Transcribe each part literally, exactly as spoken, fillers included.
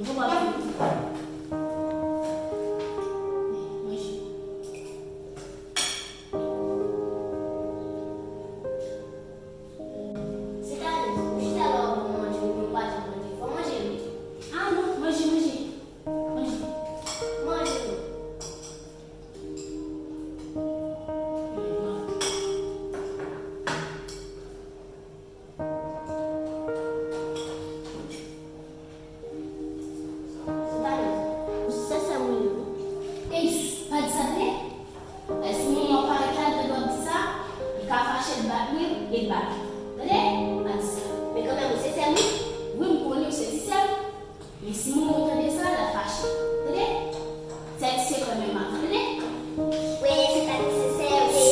Bon, m ap vini. Manje. Sitadi, ou chita la w ap ban m manje, ou pa janm manje. Fò manje wi. Ah non, manje, manje. Manje. Manje non. Sitadi, ou sèsè moun yo. Ey, pa di sa tande. Èske manman w parèt la, l tande w ap di sa? Li ka fache, l bat mwen, e l bat ou. Tande? Pa di sa. Men kanmenm, ou se sè m wi. Wi, m konnen ou se ti sè m. Men si manman w tande sa, l ap fache. Tande? Sèl ti sekrè menm avan, tande? Wi, se pa nesesè, wi.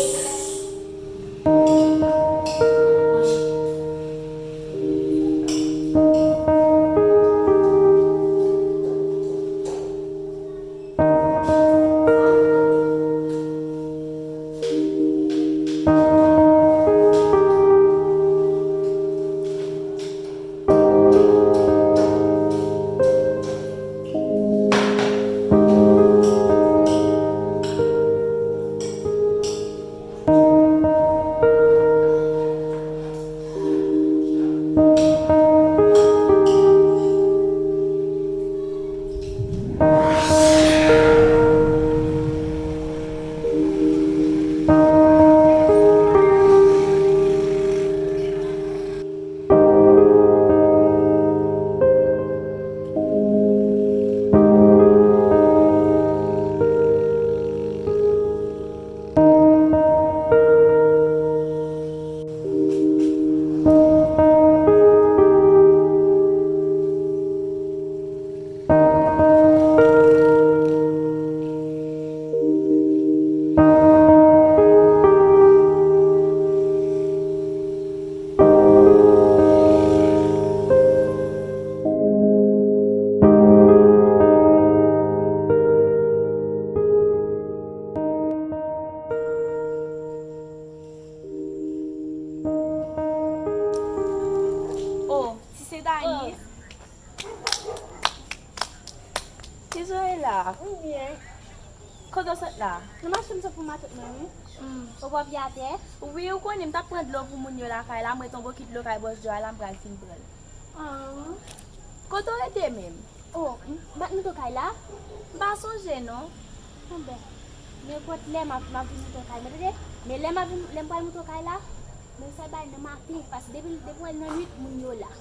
Oh, ti Sentani. Kijan w ye la? Mwen byen. Kote w sot la? Nan mache m sot pou matant mwen, wi. Hmm. Ou pran pye atè? Wi, ou konnen m t ap pran dlo pou moun yo lakay la, mwen tonbe kite dlo kay bòs djò a la, m pral fin pran l. Ah. Kote w rete menm? Oh, m, m pa t moute w kay la? M pa sonje non. Anben, nenpòt lè m ap, m ap vin moute w kay mwen, tande? Men lè m ap vin, lè m pral moute w kay la, men sèl bagay nan maten, paske depi, depi w wè l nan nwit, moun yo la.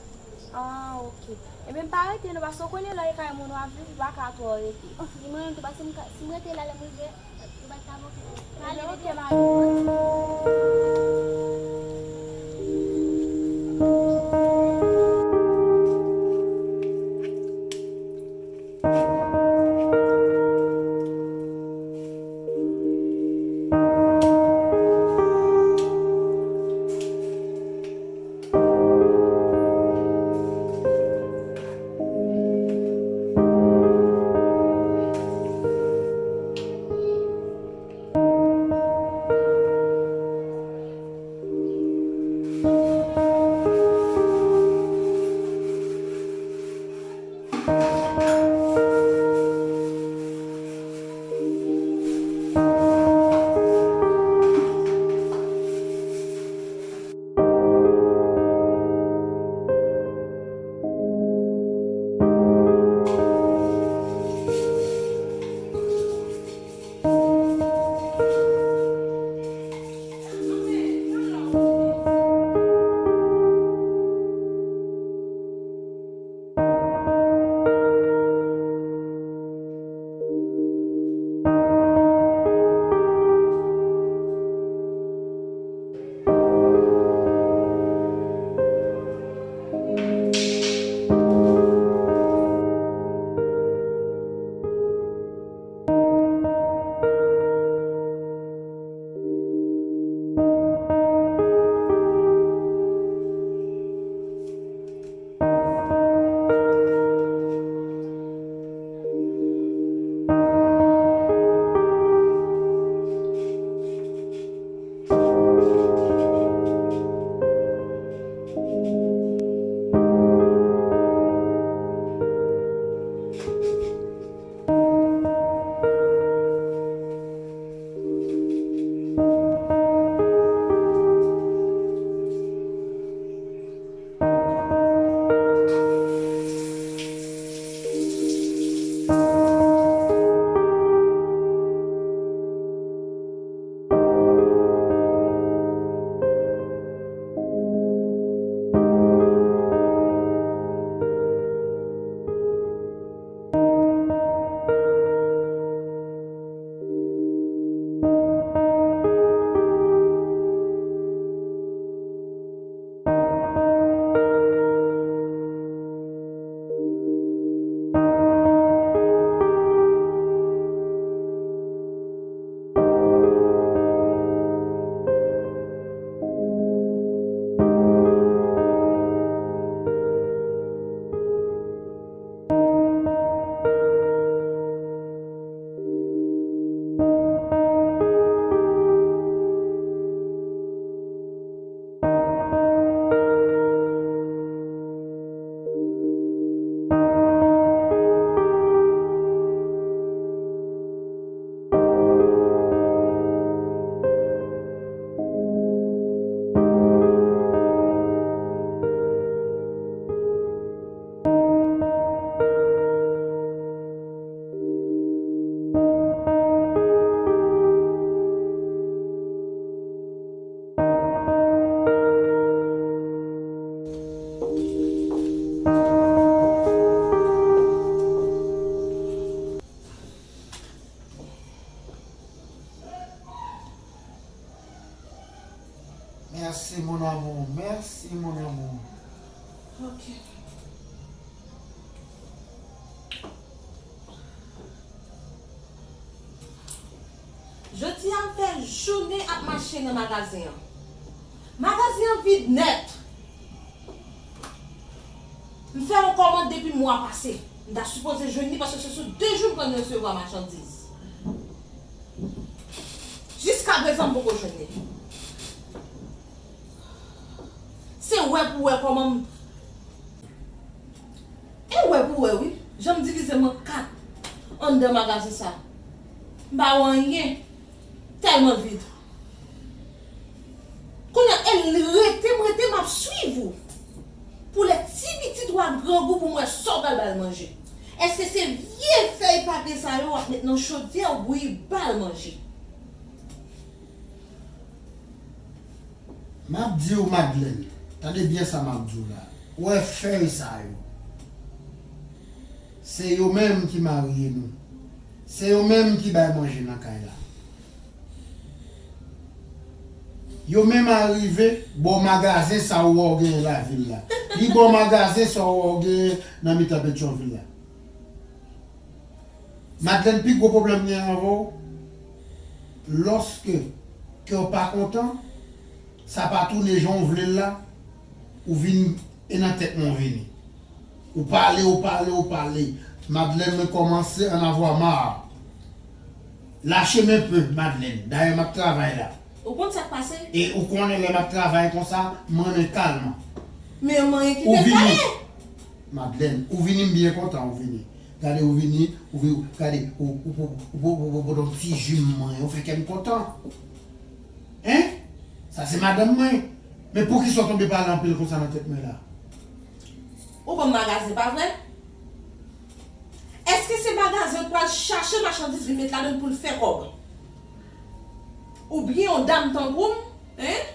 Ah, ok. Ebyen, m pa rete non, paske w konnen lè w e kay moun w ap viv, ou pa ka twò rete. Oh, di mwen menm tou, paske m ka, si m rete la, lè m rive, nou pa t ka okipe. Ebyen, ok, m ale. Jodi a m fè jounen ap mache nan magazen an. Magazen an vid nèt. M fè yon kòmand depi mwa pase. M ta sipoze jwenn li paske se sou de jou m konn resevwa machandiz. Jiskaprezan m poko jwenn li. Se wè pou wè kòman m E wè pou wè wi, jan m divize m an kat anndan magazen sa. M pa wè anyen, tèlman l vid. Kounye a, e l rete m rete m ap swiv ou. Pou lè ti pitit ou a grangou pou m wè sa w pral ba l manje. Èske se vye fèy papye sa yo w ap met nan chodyè ou bouyi ba l manje? M ap di w Madlèn, tande byen sa m ap di w la. Ou wè fèy sa yo, se yo menm ki marye nou. Se yo menm ki bay manje nan kay la. Yo menm a rive bò magazen sa ou wè w genyen lavil la. Li bò magazen sa ou wè w genyen nan mitan Petyonvil la. Madlèn, pi gwo pwoblèm m genyen avè w, lòske kè w pa kontan, sa pa tounen jan w vle l la, ou vin e nan tèt mwen w vini. Ou pale, ou pale, ou pale. Madlèn, mwen kòmanse en avoir marre. Lâchez-moi un peu, Madlèn. Dayè m ap travay la. Ou konn sa k pase? E ou konnen lè m ap travay konsa, m renmen kalm. Men manyen kite m pale. Madlèn, ou vini m byen kontan ou vini. Gade ou vini, ou vini, gade, ou ou ou ou ou ou ou ou ti ji m mwen, ou fè kè m kontan. Hein? Sa se madanm mwen. Men poukisa w tonbe pale anpil konsa nan tèt mwen la? Ou ban m magazen, pa vre? Èske se magazen ou t pral chache machandiz vin met ladan l pou l fè kòb? Oubyen yon dam tankou m, hein?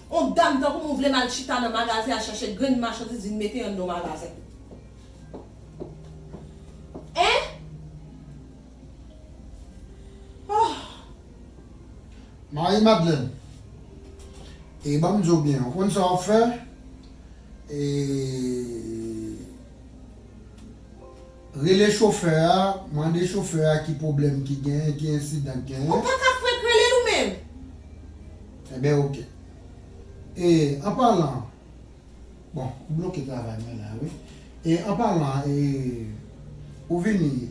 Yon dam tankou m ou vle m al chita nan magazen al chache grenn machandiz vin mete anndan yon magazen? Hein? Oh! Mayi Madlèn, e ban m di w byen, ou konn sa w ap fè? E rele chofè a, mande chofè a ki pwoblèm ki genyen, ki ensidan k genyen. Ou pa ka frenk rele l ou menm. Enben oke. E an palan, bon, ou bloke travay mwen la wi. E an palan, e ou vini,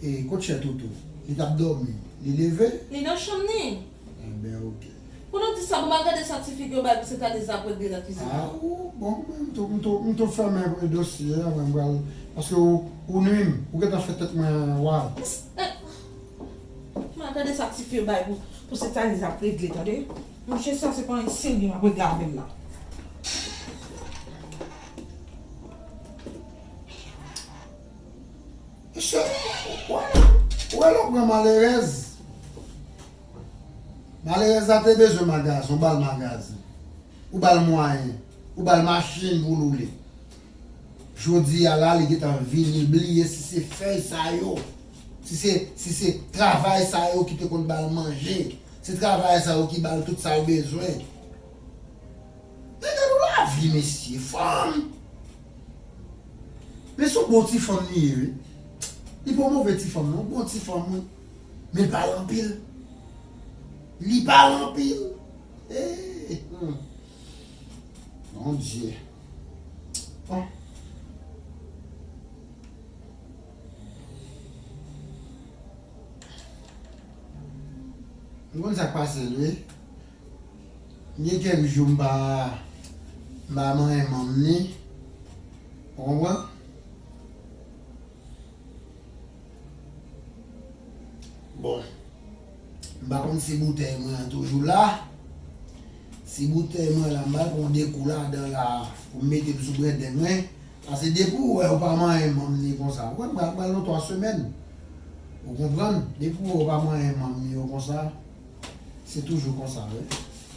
e kot chè Toutou? Li t ap dòmi, li leve? Li nan chanm li. Enben oke. Kounye w di sa, bon m al gade sa ti fi ke yo bay pou Sentaniz ap regle nan kizin nan. A ou, bon, mwen m tou, m tou, m tou fèmen dosye a, mwen m pral, paske ou, ou nwi m, ou gentan fè tèt mwen wal. M al gade sa ti fi yo bay pou, pou Sentaniz ap regle, tande. Monchè, sa se pa anyen serye m ap regle avè l la. Mesye, ou wè lè w pran malerèz. Malerèz la te bezwen magazen, ou ba l magazen. Ou ba l mwayen. Ou ba l machin pou l woule. Jodi a la, li gentan vini bliye si se fèy sa yo, si se, si se travay sa yo ki te konn ba l manje, se travay sa yo ki ba l tout sa l bezwen. Men gade yon lavi, mesye, fanm! Men se yon bon ti fanm li ye, wi. Li pa yon move ti fanm, non, yon bon ti fanm, wi. Men l pale anpil. Li pale anpil. Eeh! Hmm. Bondye. Bon. M konn sa k pase l wi. M gen kèk jou m pa, m pa manyen manm ni. Ou konprann? Bon. M pa konn si boutèy mwen an toujou la. Si boutèy mwen la, m pral pran yon de kou ladan la pou m mete m sou brendeng mwen. Paske depi ou wè ou pa manyen manm ni konsa, ou wè m pral pran yon twa semèn. Ou konprann? Depi ou wè ou pa manyen manm ni yo konsa, se toujou konsa, wi.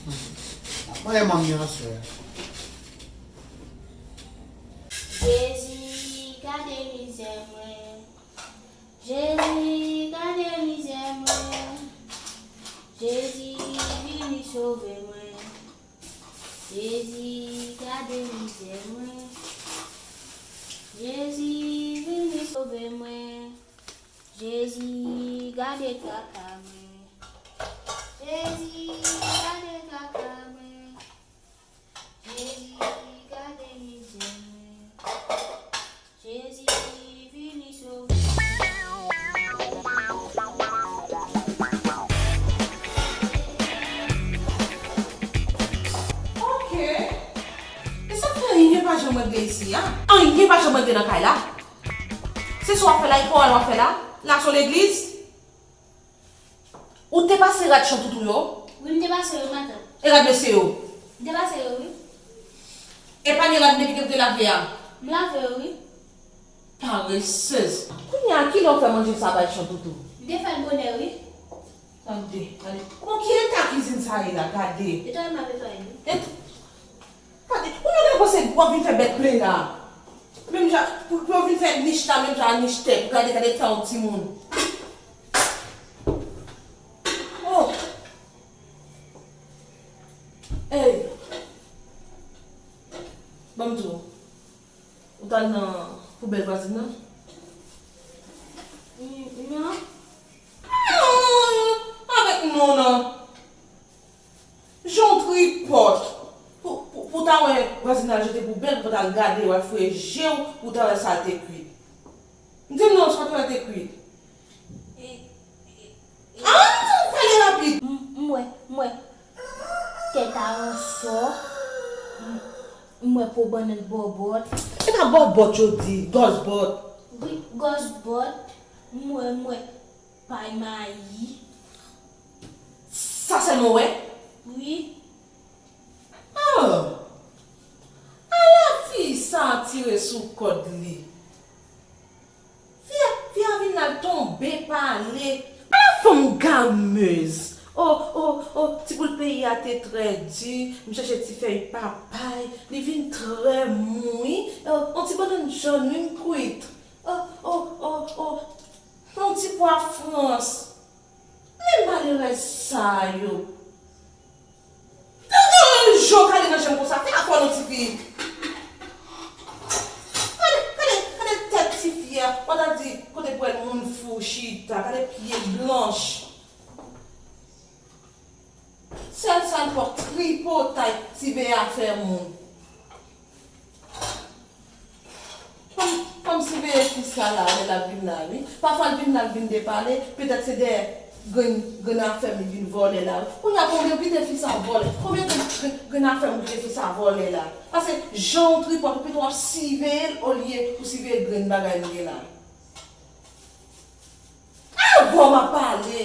M ap manyen manm ni aswè. Jezi, gade mizè mwen. Jezi, gade mizè mwen. Jezi, vini sove mwen. Jezi, gade mizè mwen. Jezi, vini sove mwen. Jezi, gade traka mwen. Jezi, gade kaka mwen. Jezi, gade mizè mwen. Jezi, vini sove mwen. Ok. E sa k fè anyen pa janm regle isi a? Anyen pa janm regle nan kay la? Se sa w ap fè la, e koral w ap fè la? La se yon legliz? Ou te pase rad Chantoutou yo? Wi, m te pase yo, matant. E rad mesye yo? M te pase yo, wi. Epagne rad depi ke w te lave a? M lave yo, wi. Paressez. Kounye a, kilè w fè manje sa bay Chantoutou? M te fè l bonè, wi. Tande, tande. Bon, ki eta kizin sa ye la? Gade. Netwaye m ap netwaye, wi. Et Gade, ou menm w panse w ap vin fè bèt plen la. Menm jan, pou, pou yo vin fè nich la, menm jan a nich tè, pou gade, gade tan yon timoun. Oh! Ey! Ban m di w, ou t al nan poubèl vwazin nan? Mm, non. Non! Avèk non nan! Jan w tripòt. Pou, pou, pou w ta wè vwazin nan al jete poubèl, pou w pa t al gade, w al fouye je w, pou w ta wè sa l te kwit. M di w non, sa w te wè te kwit. E, e, e. Ah, m di w pale rapid. M, m wè, m wè tèt a yon sò. M, m wè po bannann bòbòt. E pa bòbòt yo di, gòzbòt. Wi, gòzbòt. M wè, m wè pay mayi. Sa sèlman w wè? Wi. Ah! Ala fi sa tire sou kòd li. Fi a, fi a vin la l tonbe pale. Ala fanm gamez. Oh, oh, oh, ti boul peyi a te trè di. M chèche ti fèy papay. Li vin trè mou, wi. Oh, on ti bannann jòn, wi, m kwit. Oh, oh, oh, oh. On ti pwa frans. Men malerèz sa yo. Tande yon jou kale nan je m konsa, fè afè w non tifi. Gade, gade, gade tèt tifi a, w ta di kote pou wè moun fou chita, gade pye blanch. Sèl sa l fè w tripotay, siveye afè moun. Fò m, fò m siveye fi sa la, lè l ap vin la, wi. Pafwa l vin la, l vin depale, petèt se dèyè grenn, grenn afè m li vin vòlè la, wi. Kounye a, pou m kite fi sa vòlè, konbyen grenn, grenn, grenn afè m kite fi sa vòlè la? Paske jan w tripòt, ou pito w ap siveye l olye pou siveye grenn bagay m gen la. A, bon, m ap pale.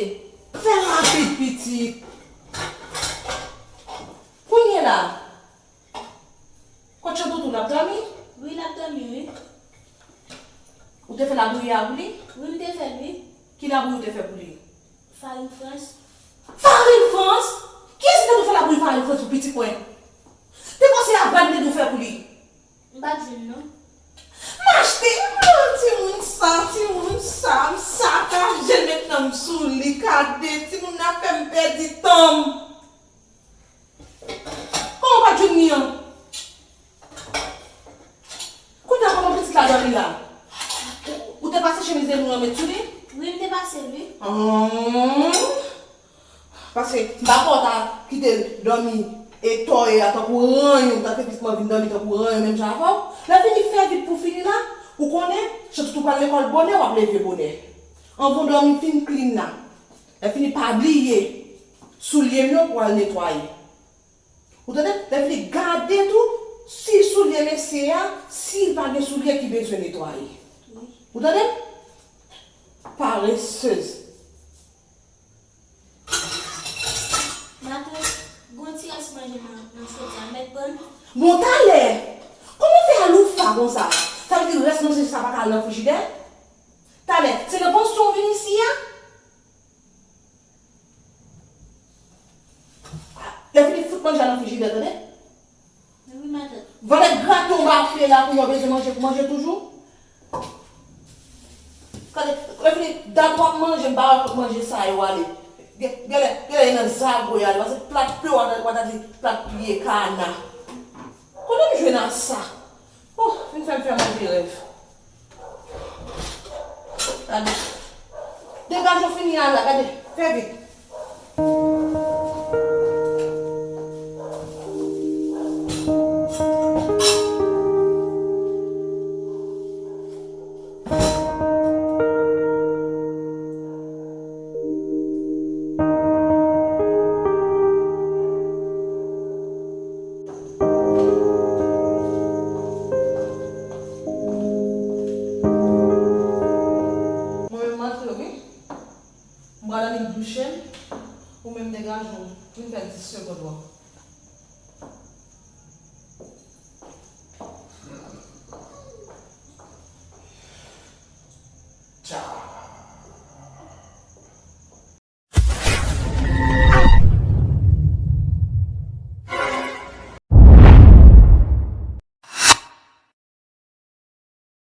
Fè rapid, pitit. Kounye la, Kot Chantoutou, l ap dòmi? Wi, l ap dòmi, wi. Ou te fè labouyi a pou li? Wi, m te fè l, wi. Ki labouyi ou te fè pou li? Farin frans. Farin frans? Kiyès ki te di w fè labouyi farin frans pou pitit mwen? Te panse a vag m te di w fè pou li? M pa t jwenn, non. M achte, oh, timoun sa, timoun sa, m sakaje l mentnan m sou li, gade, timoun nan fè m pèdi tan m. Kòman w pa t jwenn li an? Kounye a kòman pitit la dòmi la? Ou, ou te pase chemiz de nou an met sou li? Wi, m te pase l, wi. Ahn. Paske m pa kwè w ta kite l dòmi e tòye a tankou ranyon, ou ta fè pitit mwen vin dòmi tankou ranyon menm jan avè w. Lè fini fè vit pou fini la, ou konnen, Chantoutou pral lekòl bonè, w ap leve bonè. Anvan w dòmi fin klin la. Lè fini pa bliye soulye m yo pou w al netwaye. Ou tande? Lè fini gade tou si soulye mesye a, si l pa gen soulye ki bezwen netwaye. Ou tande? Paressez. Matant, gon ti rès manje nan, nan fritay, mèt ban m. Bon, talè! Kòman w fè a loufa konsa? Sa vle di rès manje sa pa ka al nan frijidè? Talè, se nan pansyon w vin isi a? Lè fini fout manje a nan frijidè, tande? Wi, matant. Vòlè graten w ba fye la pou yo bezwen manje, pou manje toujou. Gade, lè fini, dat w ap manje, m pa wè kot manje sa yo ale. Gen, genlè, genlè nan zago y ale, paske plat pye w a, w a ta di plat pye kana. Kote m jwenn a sa? Oh, vin fè m fè move rèv. Gade. Degaje w fini a la, gade. Fè vit. Vin fè dis segonn wè.